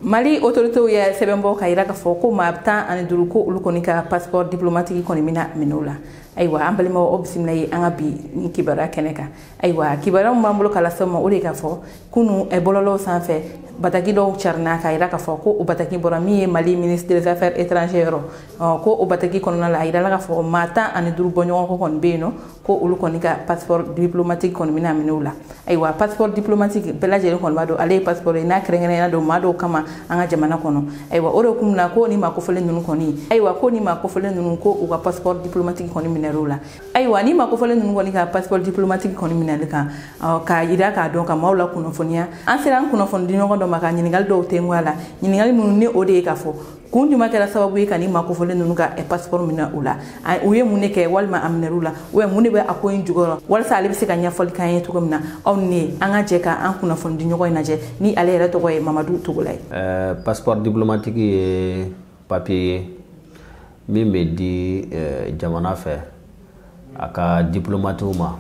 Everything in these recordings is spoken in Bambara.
Mali autorités ye sɛbɛn bɔ ka yira k'a fɔ ko maa 15 ko olu kɔni ka passeport diplomatique kɔni bɛna minɛ u la. Ayiwa, an balimaw, aw bisimila ye an ka bi ni kibaruya kɛnɛ kan. Ayiwa, kibaruya min b'an bolo ka lase aw ma, o de k'a fɔ kunu bɔlɔlɔw sanfɛ, bataki dɔw carina k'a yira k'a fɔ ko o bataki bɔra min ye Mali ministre des Affaires étrangères yɔrɔ. Ko o bataki kɔnɔna la, a yirala k'a fɔ maa 15 bɔɲɔgɔnko kɔni bɛ yen nɔ, ko olu kɔni ka passeport diplomatique kɔni bɛna minɛ u la. Ayiwa, passeport diplomatique, bɛɛ lajɛlen kɔni b'a dɔn ale ye passeport ye n'a kɛrɛnkɛrɛnnenya don maa dɔw kama an ka jamana kɔnɔ. Ayiwa, o de kun na ko ni maa kofɔlen ninnu kɔni, ayiwa, ko ni maa kofɔlen ninnu, ko u ka passeport diplomatique kɔni minɛr'u la. Ayiwa, ni maa kofɔlen ninnu kɔni ka passeport diplomatique kɔni minɛli kan, k'a yira k'a dɔn ka maaw la kunnafoniya, an sera an kunnafoni di ɲɔgɔn dɔ ma ka ɲininkali dɔw tɛngu a la. Ɲininkali minnu ni o de ye k'a fɔ kun jumɛn kɛra sababu ye ka ni maa kofɔlen ninnu ka passeport minɛ u la, u ye mun de kɛ walima a minɛr'u la, ou bien mun de bɛ a ko in jukɔrɔ, walasa ale bɛ se ka ɲɛfɔli k'an ye cogo min na. Aw ni an ka jɛ ka an kunnafoni di ɲɔgɔn in lajɛ ni ale yɛrɛ tɔgɔ ye Mamadu Togola ye. Passeport diplomatique ye papier ye min bɛ di jamana fɛ a ka diplomatew ma,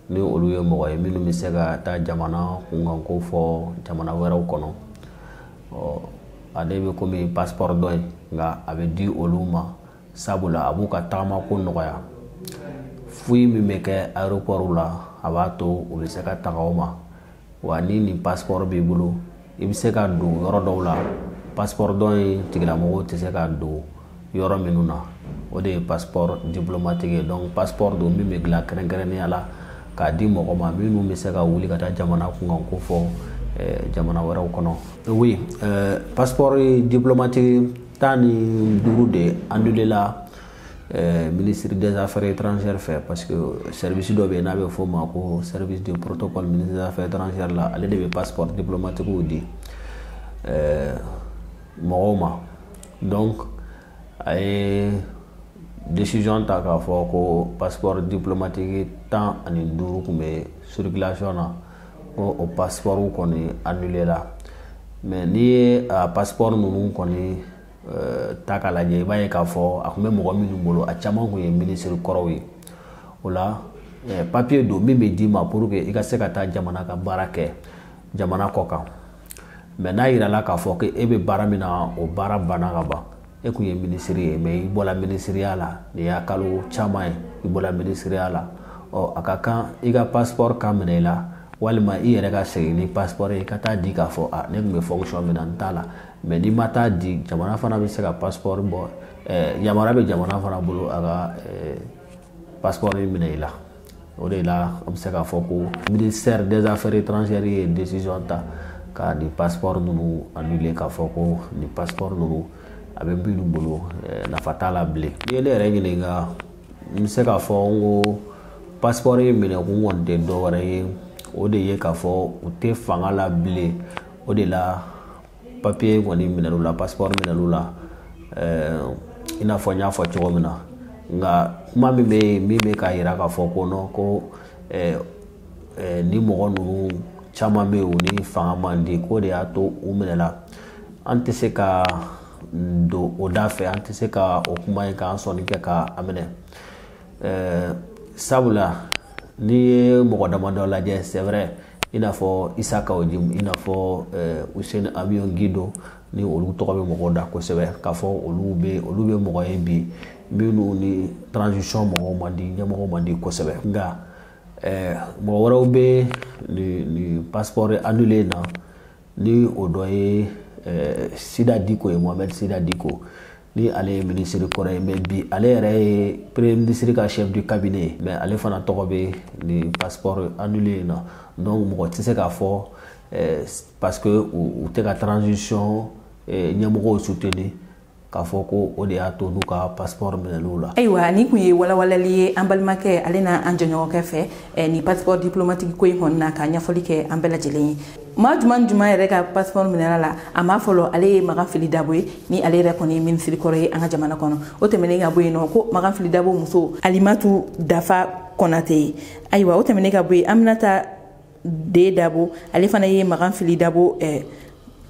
ni olu ye mɔgɔ ye minnu bɛ se ka taa jamana kunkanko fɔ jamana wɛrɛw kɔnɔ. Ɔ, ale bɛ komi passeport dɔ ye, nka a bɛ di olu ma sabula a b'u ka tagamako nɔgɔya. Foyi min bɛ kɛ aéroport la, a b'a to u bɛ se ka taga o ma. Wa ni nin passeport b'i bolo, i bɛ se ka don yɔrɔ dɔw la, passeport dɔ in tigilamɔgɔw tɛ se ka don yɔrɔ minnu na. O de ye passeport diplomatique ye. Donc passeport don min bɛ dilan kɛrɛnkɛrɛnnenya la k'a di mɔgɔ ma minnu bɛ se ka wuli ka taa jamana kunkanko fɔ jamana wɛrɛw kɔnɔ. Oui, passeport diplomatique 15 de annulé la ministre des Affaires étrangères fɛ, parce que service dɔ bɛ yen n'a bɛ f'o ma ko service de protocole ministre des Affaires étrangères la, ale de bɛ passeport diplomatique di mɔgɔw ma. Donc a ye décision ta k'a fɔ ko passeport diplomatique 15 tun bɛ circulation na, ko o passeport kɔni annulé la. Mais n'i ye a passeport ninnu kɔni ta k'a lajɛ, i b'a ye k'a fɔ a tun bɛ mɔgɔ minnu bolo, a caman tun ye ministre kɔrɔw ye. O la, papier don min bɛ d'i ma pour que i ka se ka taa jamana ka baara kɛ jamana kɔ kan. Mais n'a yirala k'a fɔ ko e bɛ baara min na, o baara banna ka ban, e kun ye minisiri ye, mais i bɔla minisiriya la, nin y'a kalo caman ye i bɔla minisiriya la, ɔ, a ka kan i ka passeport ka minɛ i la, walima i yɛrɛ ka segin ni passeport ye ka taa di k'a fɔ a ne tun bɛ fonction min na, n t'a la. Mais n'i ma taa di, jamana fana bɛ se ka passeport bɔ. Yamaruya bɛ jamana fana bolo a ka passeport minɛ i la. O de la an bɛ se k'a fɔ ko ministère des Affaires étrangères ye décision ta ka nin passeport ninnu annuler, k'a fɔ ko nin passeport ninnu a bɛ minnu bolo, nafa t'a la bilen. N'i ye ne yɛrɛ ɲininka, n bɛ se k'a fɔ n ko passeport in minɛkun kɔni tɛ dɔwɛrɛ ye, o de ye k'a fɔ u tɛ fanga la bilen. O de la papier kɔni minɛl'u la, passeport minɛl'u la, i n'a fɔ n y'a fɔ cogo min na. Nka kuma min bɛ yen, min bɛ k'a yira k'a fɔ ko non, ko ni mɔgɔ ninnu caman bɛ yen, u ni fanga man di, k'o de y'a to u minɛla, an tɛ se ka don o da fɛ, an tɛ se ka o kuma in k'an sɔnni kɛ k'a minɛ, sabula n'i ye mɔgɔ damadɔ lajɛ, c'est vrai, i n'a fɔ Issa Kaou Djim, i n'a fɔ Housseini Amion Guindo, ni olu tɔgɔ bɛ mɔgɔw da kosɛbɛ, k'a fɔ olu bɛ mɔgɔ ye bi minnu ni transition mɔgɔw man di, ɲɛmɔgɔw man di kosɛbɛ. Nka mɔgɔ wɛrɛw bɛ nin passeport annulé na, ni o dɔ ye Sida Diko ye, Mohamed Sida Diko, ni ale ye minisiri kɔrɔ ye, mais bi ale yɛrɛ ye premier ministre ka chef du cabinet ye, mais ale fana tɔgɔ bɛ nin passeport annulé in na. Donc mɔgɔ tɛ se k'a fɔ parce que u tɛ ka transition ɲɛmɔgɔw soutenir, k'a fɔ ko o de y'a to n'u ka passeport minɛliw la. Ayiwa, ni kun ye walawalali ye an balimakɛ ale n'a an jɛɲɔgɔnkɛ fɛ nin passeport diplomatique ko in kɔni na, ka ɲɛfɔli kɛ an bɛɛ lajɛlen ye. Maa jumɛn jumɛn yɛrɛ ka passeport minɛla la? A ma fɔlɔ, ale ye Makan Fili Dabo ye, ni ale yɛrɛ kɔni ye minisiri kɔrɔ ye an ka jamana kɔnɔ. O tɛmɛnen ka bɔ yen nɔ, ko Makan Fili Dabo muso Alimatu Dafa Kɔnate ye. Ayiwa, o tɛmɛnen ka bɔ yen, Aminata D Dabo, ale fana ye Makan Fili Dabo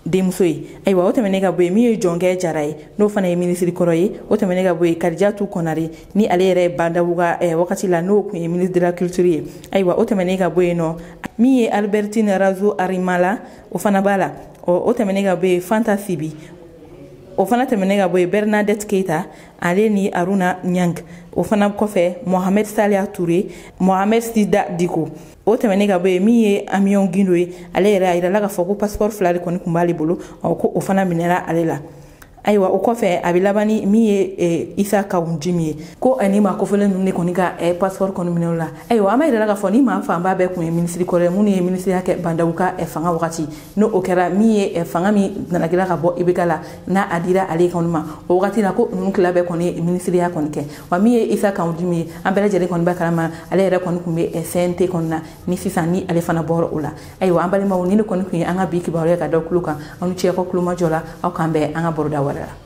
denmuso ye. Ayiwa, o tɛmɛnen ka bɔ yen, min ye Jɔnkɛ Jara ye, n'o fana ye minisiri kɔrɔ ye. O tɛmɛnen ka bɔ yen, Kadijatu Kɔnare, ni ale yɛrɛ ye Bah N'Daw ka wagati la, n'o tun ye ministre de la Culture ye. Ayiwa, o tɛmɛnen ka bɔ yen nɔ, min ye Albertine Razo Arimala, o fana b'a la. O tɛmɛnen ka bɔ yen, Fanta Sibi, o fana tɛmɛnen ka bɔ yen, Bernadette Keita, ale ni Aruna Nyang. O fana kɔfɛ, Mohamed Salia Touré, Mohamed Sida Diko. O tɛmɛnen ka bɔ yen, min ye Amion Gindo ye, ale yɛrɛ a yirala k'a fɔ ko passeport 2 de kɔni tun b'ale bolo, ko o fana minɛra ale la. Ayiwa, o kɔfɛ a bɛ laban ni min ye Isa Kawunjimi ye, ko ani maa kofɔlen ninnu de kɔni ka passeport kɔni minɛ o la. Ayiwa, an b'a yira k'a fɔ ni maa fanba bɛɛ kun ye minisiri kɔrɔ ye, minnu ye minisiriya kɛ Bandaw ka fanga wagati, n'o o kɛra min ye fanga min nana kira ka bɔ IBK la, n'a a dira ale kɔni ma o wagati la, ko ninnu tila bɛɛ kɔni ye minisiriya kɔni kɛ. Wa min ye Isa Kawunjimi ye, an bɛɛ lajɛlen kɔni b'a kalama, ale yɛrɛ kɔni tun bɛ CNT kɔni na, ni sisan ni ale fana bɔra o la. Ayiwa, an balimaw, ni ne kɔni tun ye an ka bi kibaruya ka da tulo kan. Aw ni ce aw ka kulomajɔ la. Aw k'an bɛn an ka baroda wɛrɛ la.